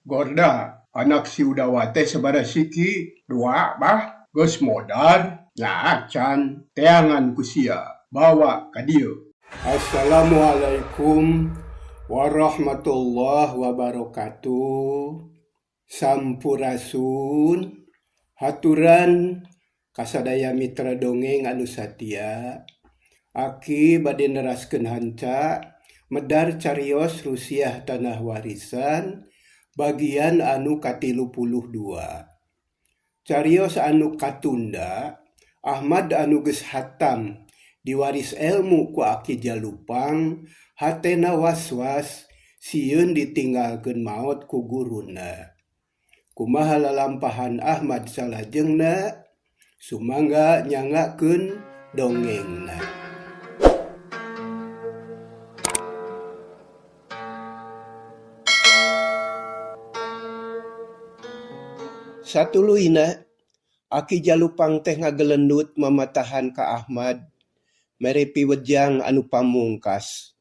Gorda, anak si Udawa teh sabaraha siki? Dua, bah. Geus modar? Nya acan. Teangan ku sia. Bawa ka dieu. Assalamualaikum warahmatullah wabarakatuh. Sampurasun. Haturan ka sadaya mitra dongeng anu satia. Aki bade neraskeun hanca medar carios Rusiah Tanah Warisan bagian anu 32. Carios anu katunda, Ahmad anu geus hatam diwaris elmu ku Aki Jalupang hatena was-was sieun ditinggalkeun maot ku guruna. Kumaha lalampahan Ahmad salajengna? Sumangga nyanggakeun dongengna. Satuluyna, Aki Jalupang teh ngagelendut mamatahan ka Ahmad mere piwejang anu pamungkas.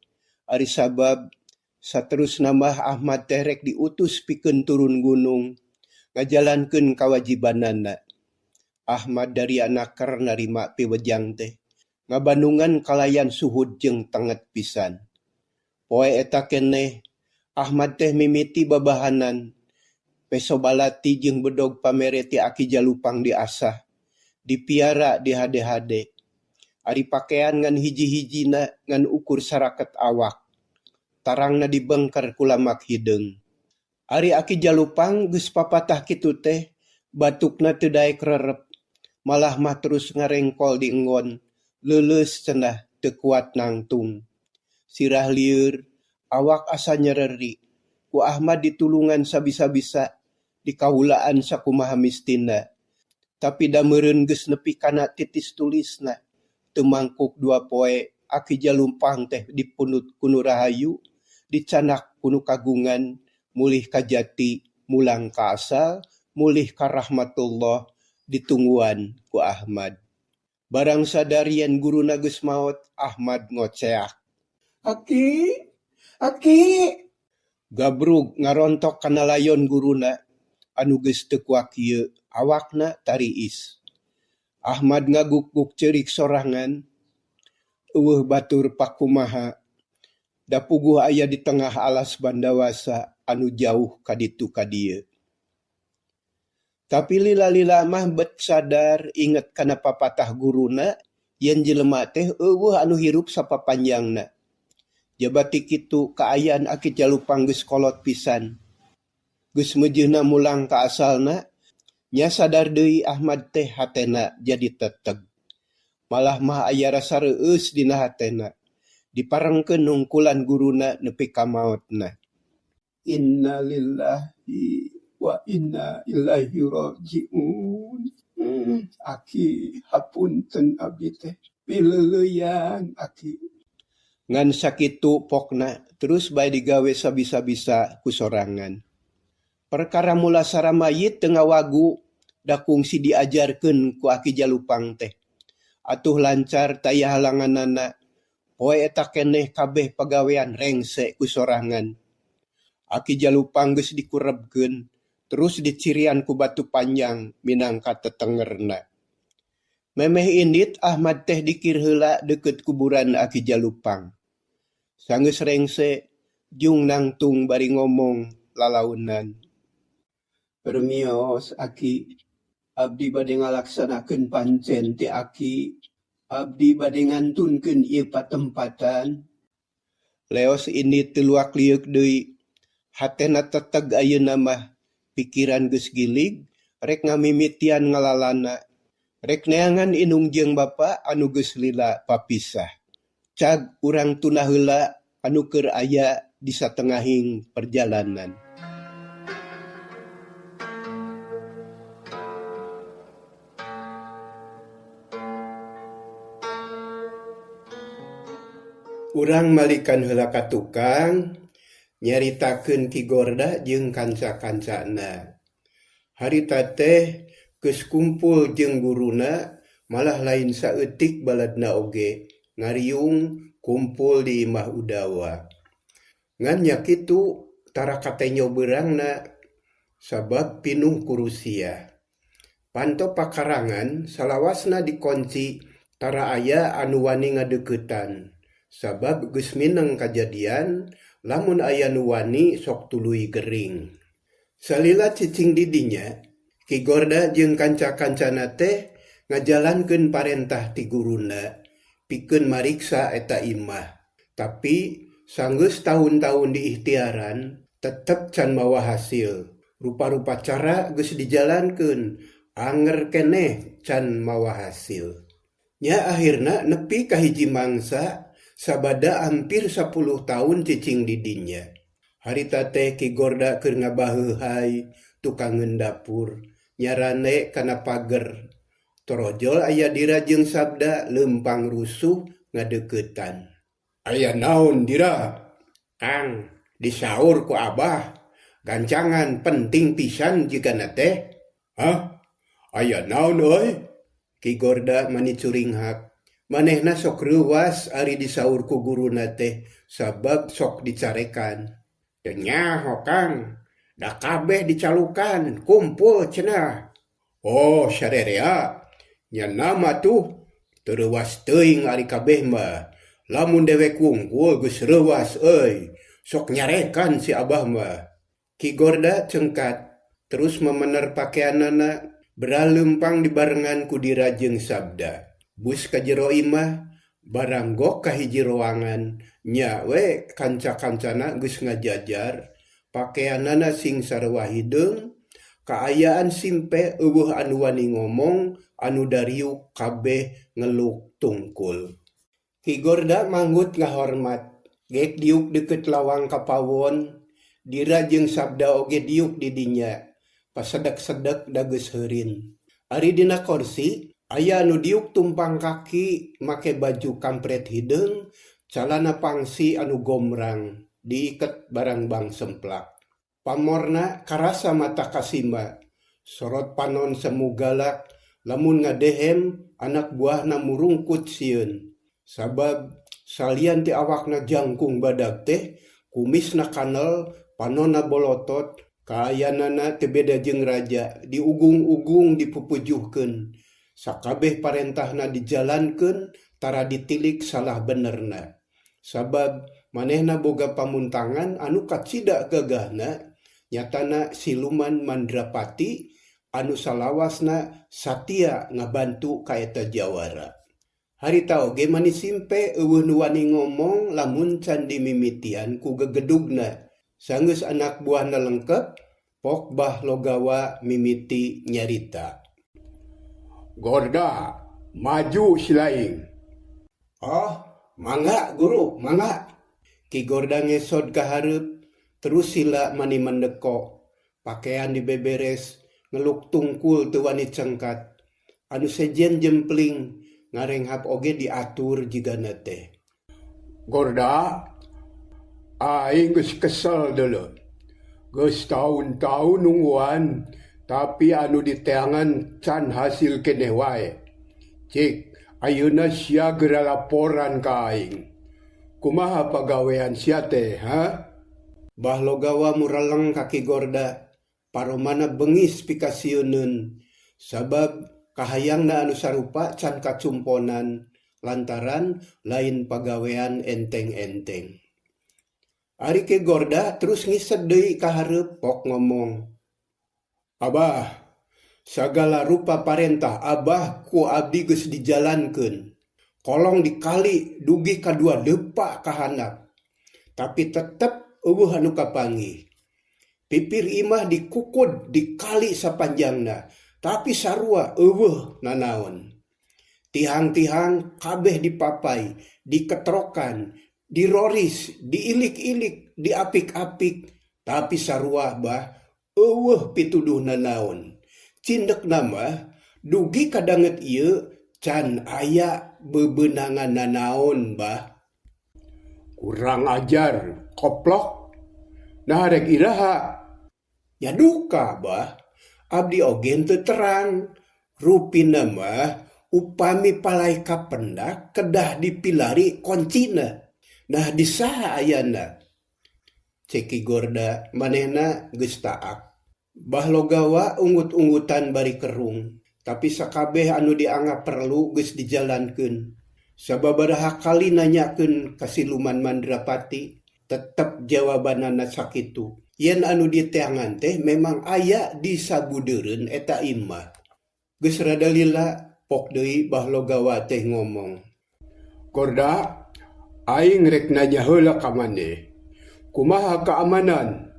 Ari sabab saterusna mah Ahmad teh rek diutus pikeun turun gunung ngajalankeun kawajibanana. Ahmad daria naker narima piwejang teh ngabandungan kalayan suhud jeung tenget pisan. Poe eta keneh Ahmad teh mimiti babahanan peso balati jeung bedog pamere ti Aki Jalupang diasah, dipiara dihade-hade. Ari pakean ngan hiji-hijina ngan ukur saraket awak. Tarangna dibengker ku lamak hideung. Ari Aki Jalupang geus papatah kitu teh batukna teu daek rerep. Malah mah terus ngarengkol di enggon, leuleus cenah teu kuat nangtung. Sirah lieur, awak asa nyereri. Ku Ahmad ditulungan sabisa-bisa, dikawulaan sakumaha mistina. Tapi da meureun geus nepi kana titis tulisna. Teu mangkuk dua poe, Aki Jalupang teh dipundut ku nu rahayu, dicanak ku nu kagungan, mulih ka jati, mulang ka asal, mulih ka rahmatullah, ditungguan ku Ahmad. Barang sadar yen guruna geus maot, Ahmad ngoceak. Aki, Aki! Gabrug ngarontok kana layon guruna anu geus teu kuak ieu, awakna tariis. Ahmad ngaguk-guk ceurik sorangan, eueuh batur pakumaha, da puguh aya di tengah alas Bandawasa anu jauh ka ditu ka dieu. Tapi lila-lila mah bet sadar inget kana papatah guruna yen jelema teh eueuh anu hirup sapapanjangna. Jaba ti kitu kaayaan Aki Jalupang geus kolot pisan. Geus meujeuhna mulang ka asalna, nya sadar deui Ahmad teh hatena jadi teteg. Malah mah aya rasa reueus dina hatena. Diparengkeun nungkulan guruna nepi ka maotna. Innalillahi wa inna ilaihi rajiun. Aki hapunten abdi teh pileuleuyan aki. Ngan sakitu pokna terus bae digawe sabisa-bisa ku sorangan. Perkara mulasara mayit teu ngawagu da kungsi diajarkeun ku Aki Jalupang teh. Atuh lancar taya halanganana. Poe eta keneh kabeh pagawean rengse ku sorangan. Aki Jalupang geus dikurebkeun, terus dicirian ku batu panjang minangka tetengerna. Memeh indit Ahmad teh dikir heula deukeut kuburan Aki Jalupang. Sanggeus rengse, jung nangtung bari ngomong lalaunan. Permios Aki, abdi bade ngalaksanakeun pancen ti Aki, abdi bade ngantunkeun ieu patempatan. Leos indit teu luak lieuk deui, hatena teteg ayeuna mah, pikiran geus gilig, rek ngamimitian ngalalana, rek neangan indung jeung bapa anu geus lila papisah. Cag urang tunda heula anu keur aya di satengahing perjalanan. Urang malikan heula ka tukang, nyaritakeun Ki Gorda jeung kanca-kancana. Harita teh geus kumpul jeung guruna malah lain saeutik baladna oge ngariung kumpul di imah Udawa. Ngan nya kitu tara katenyo beurangna. sabab pinuh ku rusiah. Panto pakarangan salawasna dikonci tara aya anu wani ngadeuketan sabab geus mineng kajadian lamun aya nu wani sok tuluy gering. Salila cicing di dinya, Ki Gorda jeung kanca-kancana teh ngajalankeun parentah ti guruna pikeun mariksa eta imah. Tapi sanggeus taun-taun diihtiaran tetep can mawa hasil. Rupa-rupa cara geus dijalankeun anger keneh can mawa hasil. Nya ahirna nepi ka hiji mangsa sabada ampir sapuluh taun cicing di dinya. Harita teh Ki Gorda keur ngabaheuhay tukangeun dapur, nyarande kana pager. Torojol aya Dira jeung Sabda leumpang rusuh ngadeuketan. Aya naon Dira? Kang, disaur ku Abah, gancangan penting pisan jigana teh. Hah? Aya naon euy? Ki Gorda mani curinghak. Manehna sok reuwas ari disaur ku guruna teh sabab sok dicarekan. Teu nyaho Kang, da kabeh dicalukan, kumpul cenah. Oh sarerea, nya nama tuh, teu reuwas teuing ari kabeh mah. Lamun dewek wungkul geus reuwas euy, sok nyarekan si Abah mah. Ki Gorda cengkat, terus memener pakeanana, beraleumpang dibarengan ku Dira jeung Sabda. Bus ka jero imah, baranggok ka hiji roangan, nya we kanca-kancana geus ngajajar, pakeanana sing sarua hideung, kaayaan simpe euweuh anu wani ngomong anu dariuk kabeh ngeluk tungkul. Ki Gorda manggut ngahormat, gek diuk deukeut lawang ka pawon, Dira jeung Sabda oge diuk di dinya, pasedek-sedek da geus heurin. Ari dina korsi, aya anu diuk tumpang kaki make baju kampret hideung, calana pangsi anu gombrang, diiket barangbang semplak. Pamorna karasa mata kasima, sorot panon semu galak, lamun ngadehem anak buahna murungkut sieun. Sabab salian ti awakna jangkung badag teh, kumisna kanel, panonna bolotot, kaayaanana teu beda jeung raja, diugung-ugung dipupujuhkeun. Sakabeh parentahna dijalankeun tara ditilik salah benerna. Sabab manehna boga pamuntangan anu kacida gagahna, nyatana siluman Mandrapati anu salawasna satia ngabantu ka eta jawara. Harita oge mani simpe euweuh nu wani ngomong lamun can dimimitian ku gegedugna. Sanggeus anak buahna lengkep, pok Bah Logawa mimiti nyarita. Gorda, maju silaing. Oh, mangga guru, mangga. Ki Gorda ngesot ka hareup, terus sila mani mendeko. Pakean dibeberes, ngeluk tungkul teu wani cengkat. Anu sejen jempling, ngarenghap oge diatur jigana teh. Gorda, aing geus kesel deuleu. Geus taun-taun nungguan, tapi anu diteangan can hasil keneh wae. Cik, ayeuna sia geura laporan ka aing. Kumaha pagawean sia teh, ha? Bah Logawa mureleng ka Ki Gorda, paromana bengis pikasieuneun, sabab kahayangna anu sarupa can kacumponan lantaran lain pagawean enteng-enteng. Ari Ki Gorda terus ngised deui ka hareup pok ngomong. Abah, sagala rupa parentah Abah ku abdi geus dijalankeun. Kolong dikali dugi ka dua depa ka handap. Tapi tetep euweuh anu kapanggih. Pipir imah dikukud dikali sapanjangna, tapi sarua euweuh nanaon. Tihang-tihang kabeh dipapai, diketrokan, diroris, diilik-ilik, diapik-apik, tapi sarua bah euweuh pituduh nanaon. Cindekna mah dugi ka danget ieu can aya bebeunangan nanaon bah. Kurang ajar, koplok. Naha rek iraha? Nya duka bah, abdi oge henteu terang. Rupina mah upami palai kapendak kedah dipilari koncina. Nah di saha ayana? Cek Ki Gorda manehna geus taak. Bah Logawa unggut-unggutan bari kerung, tapi sakabeh anu dianggap perlu geus dijalankeun. Sababaraha kali nanyakeun ka siluman Mandrapati, tetep jawabanana sakitu. Yen anu diteangan teh memang aya di sabudeureun eta imah. Geus rada lila, pok deui Bah Logawa teh ngomong. Korda, aing rek nanya heula ka maneh. Kumaha kaamanan?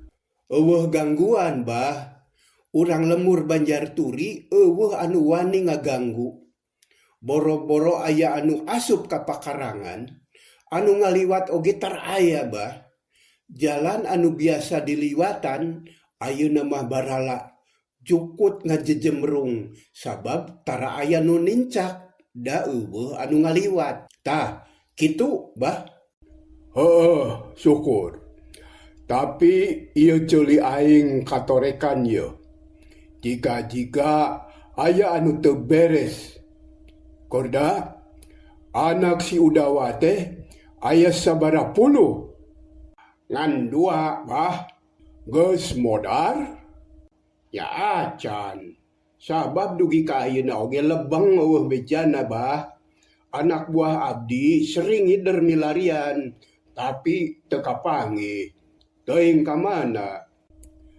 Euweuh gangguan, Bah. Urang lembur Banjar Turi euweuh anu wani ngaganggu. Boro-boro aya anu asup ka pakarangan, anu ngaliwat oge tar aya, Bah. Jalan anu biasa diliwatan ayeuna mah barala jukut ngajejemrung sabab tara aya nu nincak da euweuh anu ngaliwat. Tah, kitu, Bah. Heueuh, syukur. Tapi ieu ceuli aing katorekan yeuh. Jiga-jiga aya anu teu beres. Korda, anak si Udawa teh aya sabaraha puluh? Ngan dua, Bah. Geus modar? Ya acan. Sabab dugi ka ayeuna oge lebeng euweuh bejana, Bah. Anak buah abdi sering ngider milarian, tapi teu kapanggih. Teuing ka mana?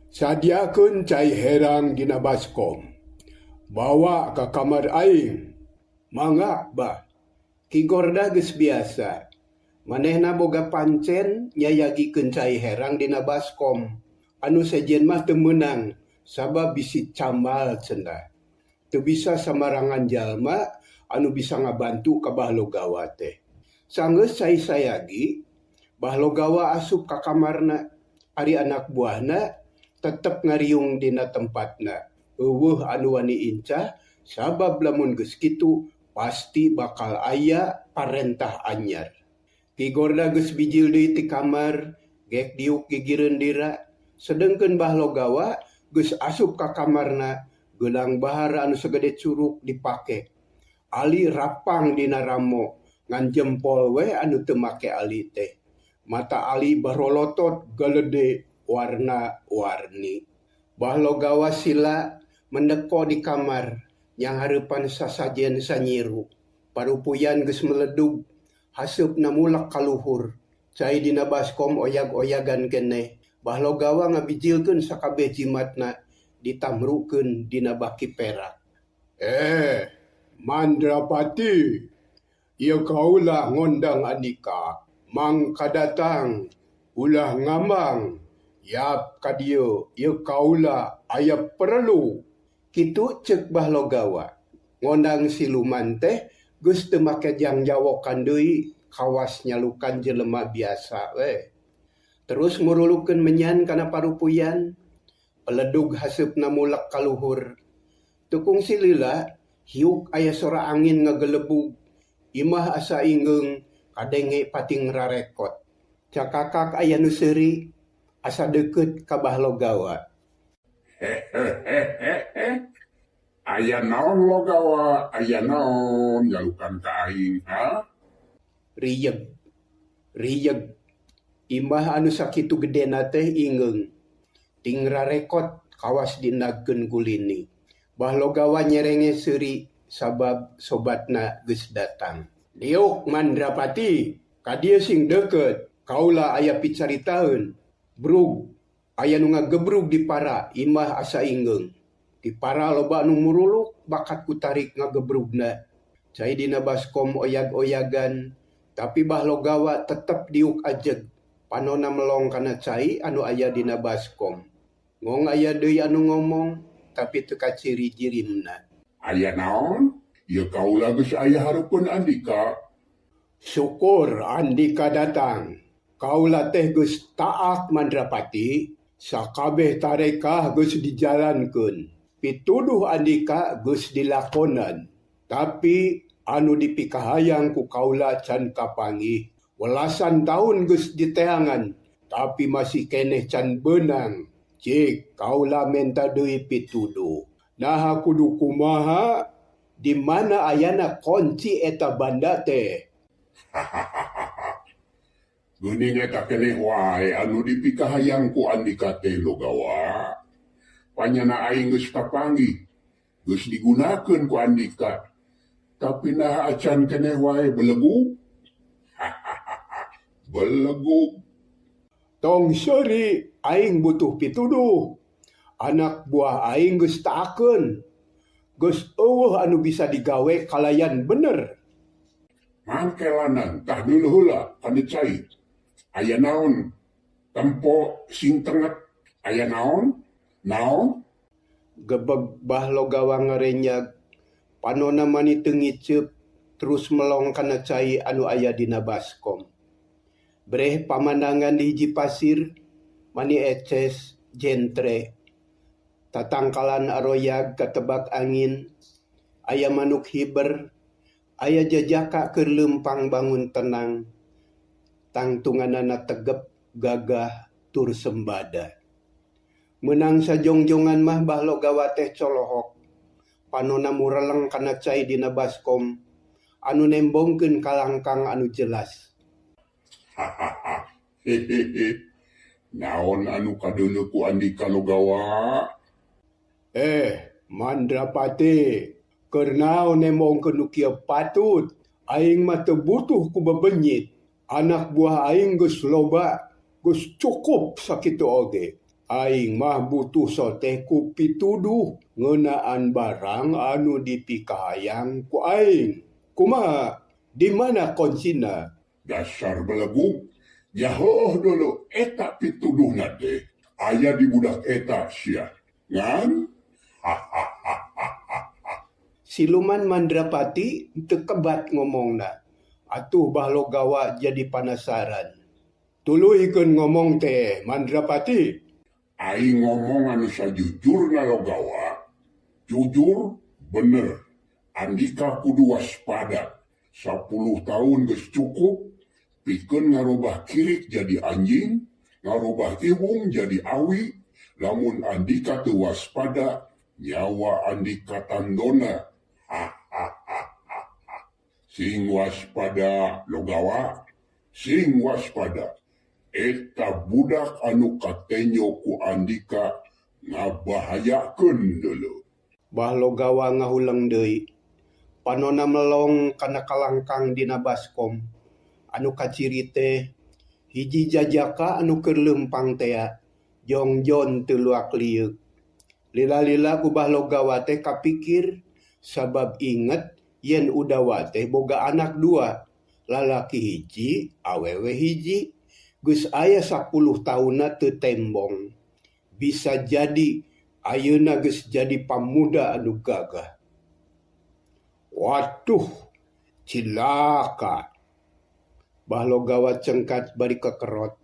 Sadiakeun cai herang dina baskom. Bawa ka kamar aing. Mangga, Bah. Ki Gorda geus biasa. Manehna boga pancen nyayagikeun cai herang dina baskom. Anu sejen mah teu meunang sabab bisi cambal cenah. Teu bisa sambarangan jalma anu bisa ngabantu ka Bah Logawa teh. Sanggeus cai sayagi, Bah Logawa asup ka kamarna. Ari anak buahna tetep ngariung dina tempatna. Euweuh anu wani incah sabab lamun geus kitu pasti bakal aya parentah anyar. Ki Gorda geus bijil deui ti kamar, gek diuk gigireun dira. Sedengkeun Bah Logawa geus asup ka kamarna, geunang bahar anu sagede curuk dipake. Ali rapang dina ramo, ngan jempol we anu teu make ali teh. Mata ali barolotot galede warna-warni. Bah Logawa sila mendeko di kamar, nyanghareupan sasajen sanyiru. Parupuyan geus meledug, haseupna mulek ka luhur. Cai dina baskom oyag-oyagan keneh. Bah Logawa ngabijilkeun sakabeh jimatna ditamrukeun dina baki perak. Mandrapati, ieu kaula ngondang andika. Mangka datang, ulah ngambang. Yap ka dieu, ieu kaula aya perlu. Kitu ceuk Bah Logawa. Ngondang siluman teh geus teu make jangjawokan deui, kawas nyalukan jelema biasa we. Terus ngurulukeun menyan kana parupuyan, peledug haseupna mulek ka luhur. Teu kungsi lila, hiuk aya sora angin ngagelebug. Imah asa ingeung, kadenge pating rarekot. Cakakak aya nu seuri, asa deukeut ka Bah Logawa. Aya naon Logawa, aya naon nyalukan ka aing, ha? Riyeg, riyeg. Imah anu sakitu gedena teh ingeung. Ting rarekot kawas dinagkeun ku lini. Bah Logawa nyerenge seuri sabab sobatna geus datang. Diuk Mandrapati, ka dieu sing deukeut, kaula aya picaritaeun. Brug, aya nu ngagebrug di para, imah asa ingeung. Di para loba anu muruluk bakat ku tarik ngagebrugna. Cai dina baskom oyag-oyagan, tapi Bah Logawa tetep diuk ajeg. Panona melong kana cai anu aya dina baskom. Ngong aya deui anu ngomong, tapi teu kaciri jirimna. Aya naon? Ieu kaula geus aya hareupeun andika. Syukur andika datang. Kaula teh geus taak Mandrapati, sakabeh tarekah geus dijalankeun. Pituduh andika geus dilakonan. Tapi anu dipikahayang ku kaula can kapanggih. Welasan tahun geus diteangan, tapi masih keneh can beunang. Cik, kaula menta deui pituduh. Naha kudu kumaha? Di mana ayana kunci eta banda teh? Geuning eta keneh wae anu dipikahayang ku andika teh Logawa. Panyana aing geus kapanggih, geus digunakeun ku andika. Tapi naha acan keneh wae belegug? Belegug. Tong seuri, aing butuh pituduh. Anak buah aing geus taakeun. Geus euweuh anu bisa digawe kalayan bener. Mangke lanang tah deuleu heula kana cai. Aya naon? Tempo sing tenget. Aya naon? Naon? Gebeg Bah Logawa ngarenyag, panonna mani teu ngiceup terus melong kana cai anu aya dina baskom. Breh pamandangan di hiji pasir, mani eces, jentre. Tatangkalan aroyag katebak angin, aya manuk hiber, aya jajaka keur leumpang bangun tenang. Tangtunganana tegep, gagah, tur sembada. Meunang sajongjongan mah Bah Logawa teh colohok. Panonna mureleng kana cai dina baskom, anu nembongkeun kalangkang anu jelas. Hehehe. Naon anu kadeuleu ku andika Logawa? Mandrapati, keur naon nembongkeun nu kieu patut? Aing mah teu butuh ku bebenyit. Anak buah aing geus loba, geus cukup sakitu oge. Aing mah butuh soteh ku pituduh ngeunaan barang anu dipikahayang ku aing. Kumaha? Di mana kuncina? Dasar belegug, jaheuh deuleu eta pituduhna teh aya di budak eta sia. Ngan? Siluman Mandrapati teu kebat ngomongna. Atuh Bah Logawa jadi panasaran. Tuluykeun ngomong teh Mandrapati. Aing ngomong anu sajujurna Logawa. Jujur bener. Andika kudu waspada. 10 tahun geus cukup pikeun ngarobah kirik jadi anjing, ngarobah iwung jadi awi. Lamun andika teu waspada, nyawa andika tandona. Sing waspada Logawa, sing waspada. Eta budak anu katenyo ku andika ngabahayakeun deuleu. Bah Logawa ngahuleng deui. Panonna melong kana kalangkang dina baskom. Anu kaciri teh hiji jajaka anu keur leumpang tea, jongjon teu luak lieuk. Lila-lila ku Bah Logawa teh kapikir sabab inget yen Udawa teh boga anak dua, lalaki hiji, awewe hiji. Geus aya 10 taunna teu tembong. Bisa jadi ayeuna geus jadi pamuda anu gagah. Waduh, cilaka. Bah Logawa cengkat bari kekerot.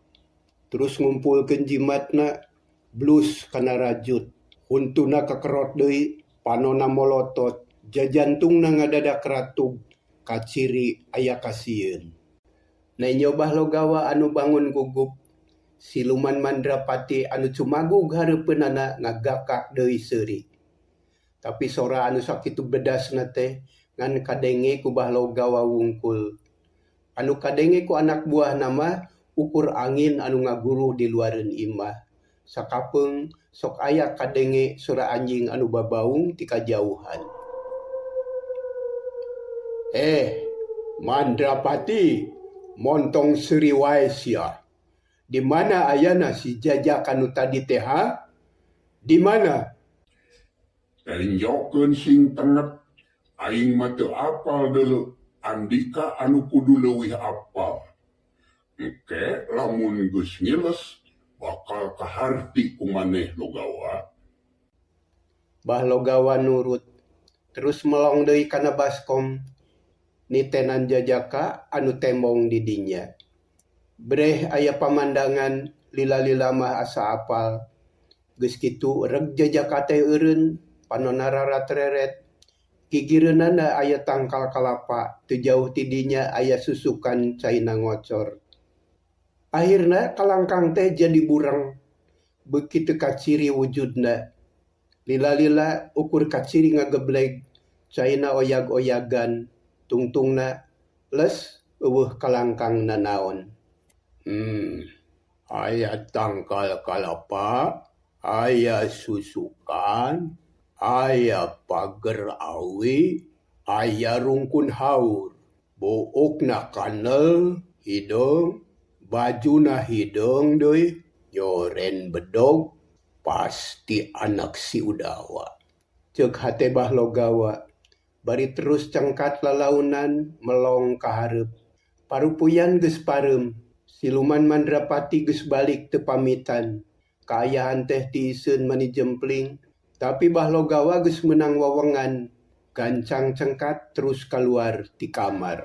Terus ngumpulkeun jimatna, blus kana rajut. Huntuna kekerot deui, panonna molotot, jajantungna ngadadak ratug, kaciri aya kasieun. Nenyo Bah Logawa anu bangun gugup, siluman Mandrapati anu cumagug hareupeunana ngagakak deui seuri. Tapi sora anu sakitu bedasna teh ngan kadenge ku Bah Logawa wungkul. Anu kadenge ku anak buahna mah ukur angin anu ngaguruh di luareun imah. Sakapeung sok aya kadenge sora anjing anu babaung ti kajauhan. Mandrapati, montong seuri wae sia. Di mana ayana si jajaka nu tadi teh, ha? Di mana? Tenjokeun sing tenget, aing mah teu apal deuleu, andika anu kudu leuwih apal. Engke lamun geus ngiles bakal kaharti ku maneh Logawa. Bah Logawa nurut, terus melong deui kana baskom. Nitenan jajaka anu tembong di dinya. Breh aya pamandangan lila-lila mah asa apal. Geus kitu reg jajaka teh eureun, panonna rarat-reret. Gigireunana aya tangkal kalapa, teu jauh ti dinya aya susukan caina ngocor. Akhirna kalangkang teh jadi bureng, beuki teu kaciri wujudna. Lila-lila ukur kaciri ngagebleg, caina oyag-oyagan, tungtungna les eueuh kalangkang nanaon. Aya tangkal kalapa, Aya susukan, aya pager awi, aya rungkun haur. Buukna kanel hideung, bajuna hideung deui, nyoren bedog, pasti anak si Udawa. Ceuk hate Bahlogawa bari terus cengkat lalaunan melong ka hareup. Parupuyan geus pareum, siluman Mandrapati geus balik teu pamitan. Kaayaan teh tiiseun mani jempling, tapi Bahlogawa geus meunang wewengan. Gancang cengkat terus kaluar ti kamar.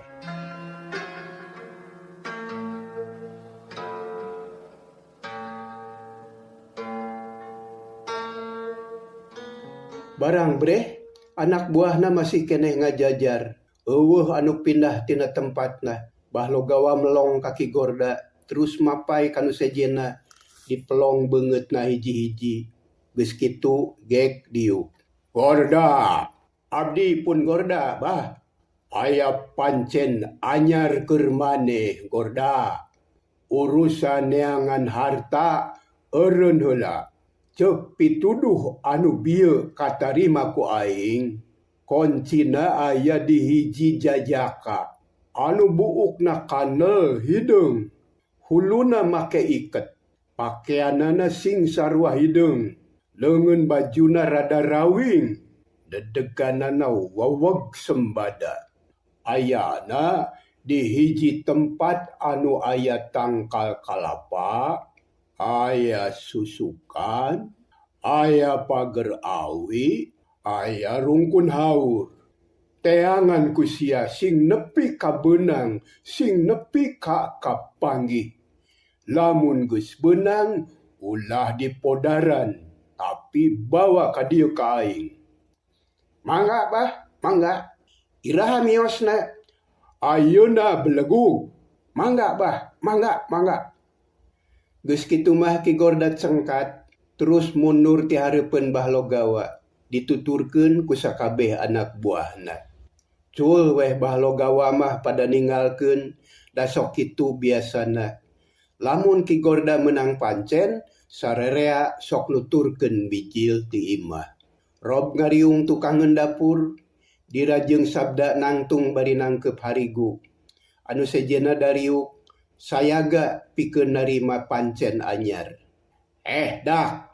Barang breh, anak buahna masih keneh ngajajar. Euweuh anu pindah tina tempatna. Bahlogawa melong ka Ki Gorda, terus mapay ka nu sejenna dipelong beungeutna hiji-hiji. Geus kitu gek diuk. Gorda! Abdi pun Gorda, Bah. Aya pancen anyar keur maneh, Gorda. Urusan neangan harta eureun heula. Ceuk pituduh anu bieu katarima ku aing, koncina aya di hiji jajaka anu buukna kanel hideung, huluna make iket, pakeanana sing sarua hideung, leungeun bajuna rada rawing, dedeganana weweg sembada. Ayana di hiji tempat anu aya tangkal kalapa, aya susukan, aya pager awi, aya rungkun haur. Teangan ku sia sing nepi ka beunang, sing nepi ka kapanggih. Lamun geus beunang, ulah dipodaran, tapi bawa ka dieu ka aing. Mangga, Bah, mangga. Iraha miosna? Ayeuna belegug. Mangga, Bah, mangga, mangga. Geus kitu mah Ki Gorda cengkat, terus mundur ti hareupeun Bahlogawa, dituturkeun ku sakabeh anak buahna. Cul weh Bahlogawa mah pada ninggalkeun, da sok kitu biasana. Lamun Ki Gorda meunang pancen, sarerea sok nuturkeun bijil ti imah. Rob ngariung tukangeun dapur, Dira jeung Sabda nangtung bari nangkeup harigu. Anu sejenna dariuk, sayaga pikeun narima pancen anyar. Eh, dak!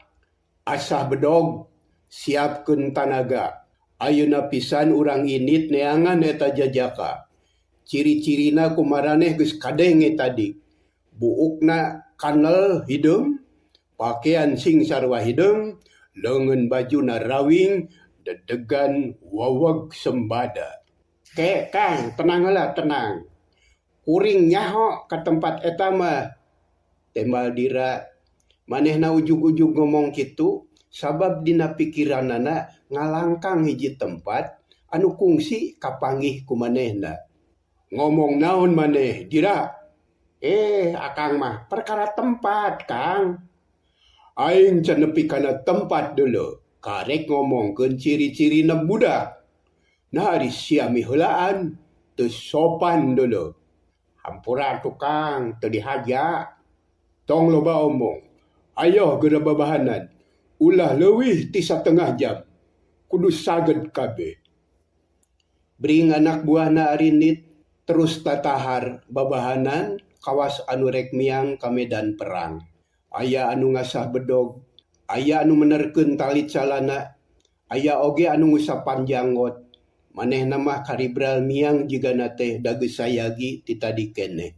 Asah bedog, siapkeun tanaga. Ayeuna pisan urang indit neangan eta jajaka. Ciri-cirina ku maraneh geus kadenge tadi. Buukna kanel hideung, pakean sing sarua hideung, leungeun bajuna rawing, dedegan weweg sembada. Ke, Kang, tenang heula, tenang. Kuring nyaho ka tempat eta mah. Tembal Dira. Manehna ujug-ujug ngomong kitu sabab dina pikiranana ngalangkang hiji tempat anu kungsi kapanggih ku manehna. Ngomong naon maneh, Dira? Eh, akang mah perkara tempat, Kang. Aing can nepi kana tempat deuleu, karek ngomongkeun ciri-cirina budak. Nah ari sia miheulaan, teu sopan deuleu. Hampura atuh Kang, teu dihaja. Tong loba omong. Ayoh geura babahanan, ulah leuwih ti satengah jam. Kudu saged kabeh. Bring anak buahna arindit, terus tatahar babahanan kawas anu rek miang ka medan perang. Aya anu ngasah bedog, aya anu menerkeun tali calana, aya oge anu ngusapan janggot. Manehna mah karibral miang jigana teh da geus sayagi ti tadi keneh.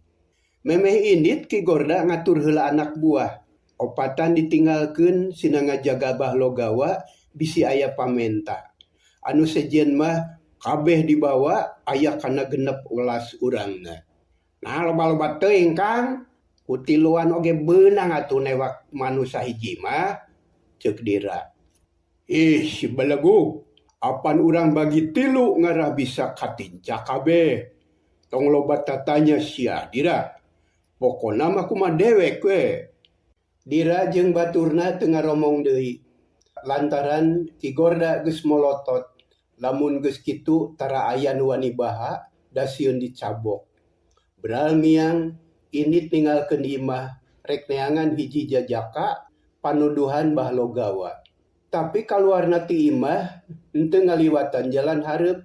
Memeh indit Ki Gorda ngatur heula anak buah. Opatan ditinggalkeun sina ngajaga Bahlogawa bisi aya pamenta. Anu sejen mah kabeh dibawa aya kana 16 urangna. Nah loba-loba teuing Kang, ku tiluan oge beunang atuh newak manusa hiji mah, ceuk Dira. Ih si belegug, apan urang bagi tilu ngarah bisa katinca kabeh. Tong loba tatanya sia Dira. Pokona mah kumaha dewek we. Dira jeung baturna teu ngaromong deui. Lantaran Ki Gorda geus molotot, lamun geus kitu tara aya nu wani baha da sieun dicabok. Beral miang, indit ninggalkeun imah, rek neangan hiji jajaka Panuduhan Bahlogawa. Tapi kaluarna ti imah henteu ngaliwatan jalan hareup,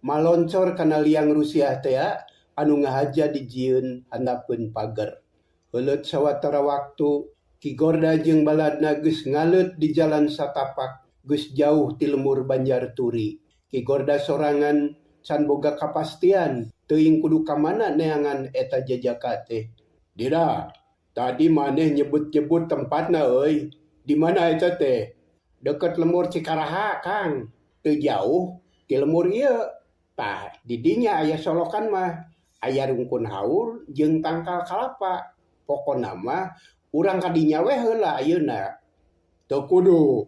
maloncor kana liang rusiah tea anu ngahaja dijieun handapeun pager. Heuleut sawatara waktu, Ki Gorda jeung baladna geus ngaleut di jalan satapak geus jauh ti lembur Banjar Turi. Ki Gorda sorangan can boga kapastian teuing kudu ka mana neangan eta jajaka teh. Dira, tadi maneh nyebut-nyebut tempatna euy, di mana eta teh? Deukeut lembur Cikaraha, Kang. Teu jauh ti lembur ieu. Tah, di dinya aya solokan mah, aya rungkun haur jeung tangkal kalapa. Pokona mah urang ka dinya we heula ayeuna. Teu kudu,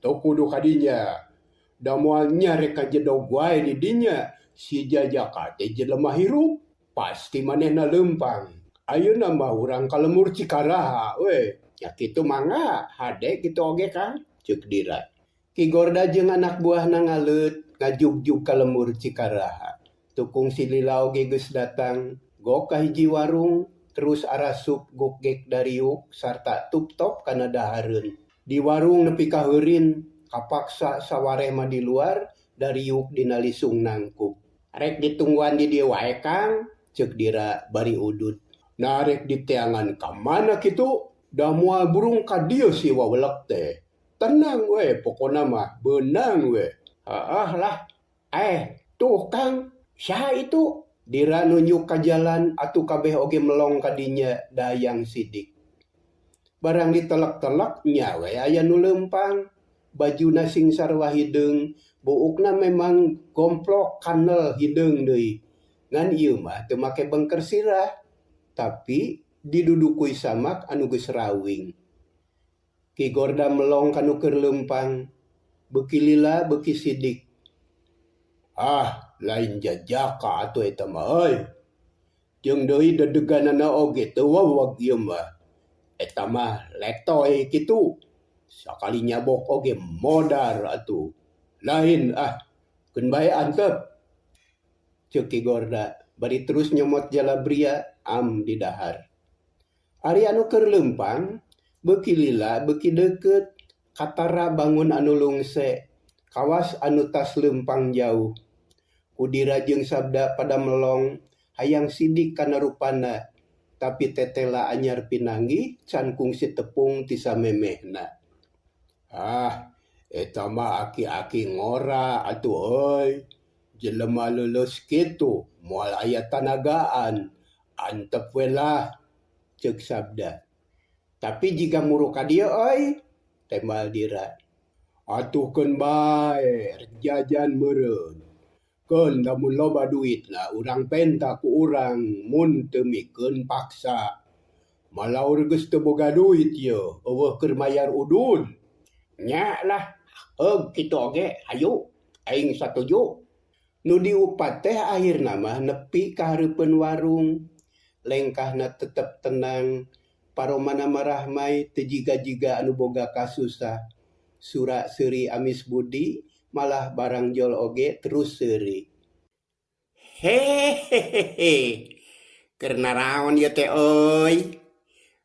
teu kudu ka dinya. Da moal nya rek kajedog wae di dinya, si jajaka teh jelema hirup, pasti manehna leumpang. Ayeuna mah urang ka lembur Cikaraha we. Nya kitu mangga, hade kitu oge Kang, ceuk Dira. Ki Gorda jeung anak buahna ngaleut ngajugjug ka lembur Cikaraha. Tukung si Lila oge geus datang, gok ka hiji warung, terus arasup gokgek dariuk sarta tuptop kana dahareun. Di warung nepi ka heurin, kapaksa sawareh mah di luar, dariuk dina lisung nangkub. Rek ditungguan di dieu wae Kang, ceuk Dira bari udud. Nah rek diteangan ka mana kitu? Da moal burung ka dieu si wawelek teh. Tenang we pokona mah beunang we. Haah lah. Eh, tuh Kang, saha itu? Dira nunjuk ka jalan atuh kabeh oge melong ka dinya dayang sidik. Barang ditelek-telek nya we aya nu leumpang. Bajuna sing sarua hideung, buukna memang gomplok kanel hideung deui. Ngan ieu mah teu make bengker sirah. Tapi didudukui samak anu geus rawing. Ki Gorda melong ka nu keur leumpang, beuki lila beuki sidik. Ah, lain jajaka atuh eta mah euy. Jeung deui dedeganana oge teu wawag ieu mah. Eta mah letoy kitu. Sakali nyabok oge modar atuh. Lain ah, keun bae antep. Ceuk Ki Gorda bari terus nyomot jalabria am didahar. Ari anu keur leumpang, beuki lila beuki deukeut, katara bangun anu lungse, kawas anu tas leumpang jauh. Ku Dira jeung Sabda pada melong hayang sidik kana rupana, tapi tetela anyar pinanggih can kungsi tepung ti samemehna. Ah, eta mah aki-aki ngora atuh euy. Jelema leuleus kitu moal aya tanagaan, antep we lah. Ceuk Sabda. Tapi jiga muruk ka dieu euy, tembal Dira. Atuh keun bae rek jajan meureun. Keun lamun loba duitna urang penta ku urang mun teu mikeun paksa. Malaur geus teu boga duit yeuh, eueuh keur mayar udud. Nya lah, heug kitu oge hayu, aing satuju. Nu diupat teh akhirna mah nepi ka hareupeun warung. Lengkahna tetep tenang, paromana marahmai teu jiga-jiga anu boga kasusah. Sura seuri amis budi, malah barangjol oge terus seuri. Hehehehe, keur naraon ieu teh euy?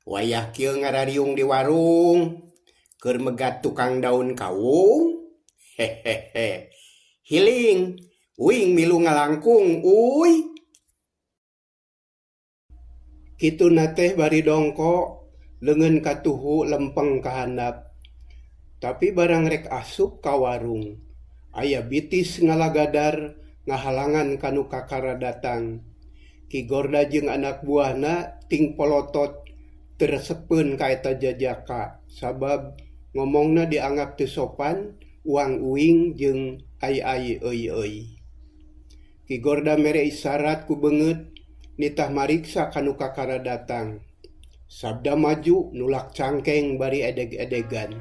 Wayah kieu ngarariung di warung, keur megat tukang daun kawung. Hehehe, hiling, uing milu ngalangkung uy. Kituna teh bari dongko, leungeun katuhu lempeng ka handap. Tapi barang rek asup ka warung, aya bitis ngalagadar ngahalangan ka nu kakara datang. Ki Gorda jeung anak buahna ting polotot teu resepeun ka eta jajaka sabab ngomongna dianggap teu sopan, uang uing jeung ai-ai euy-euy. Ki Gorda mere isarat ku beungeut nitah mariksa ka nu kakara datang. Sabda maju nulak cangkeng bari edeg-edegan.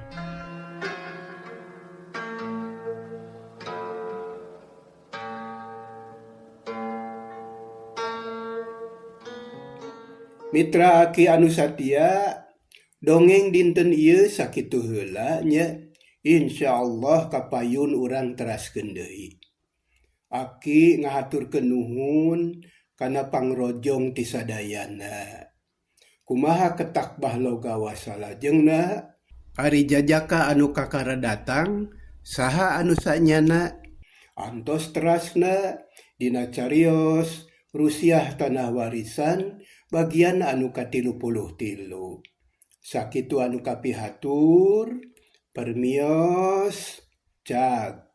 Mitra Aki anu satia, dongeng dinten ieu sakitu heula nya. Insyaallah kapayun urang teraskeun deui. Aki ngahaturkeun nuhun kana pangrojong ti sadayana. Kumaha ketak bahlogawa salajengna? Ari jajaka anu kakara datang saha anu saenyana? Antos terasna dina carios Rusiah Tanah Warisan bagian anu ka-33. Sakitu anu kapihatur, permios, cag.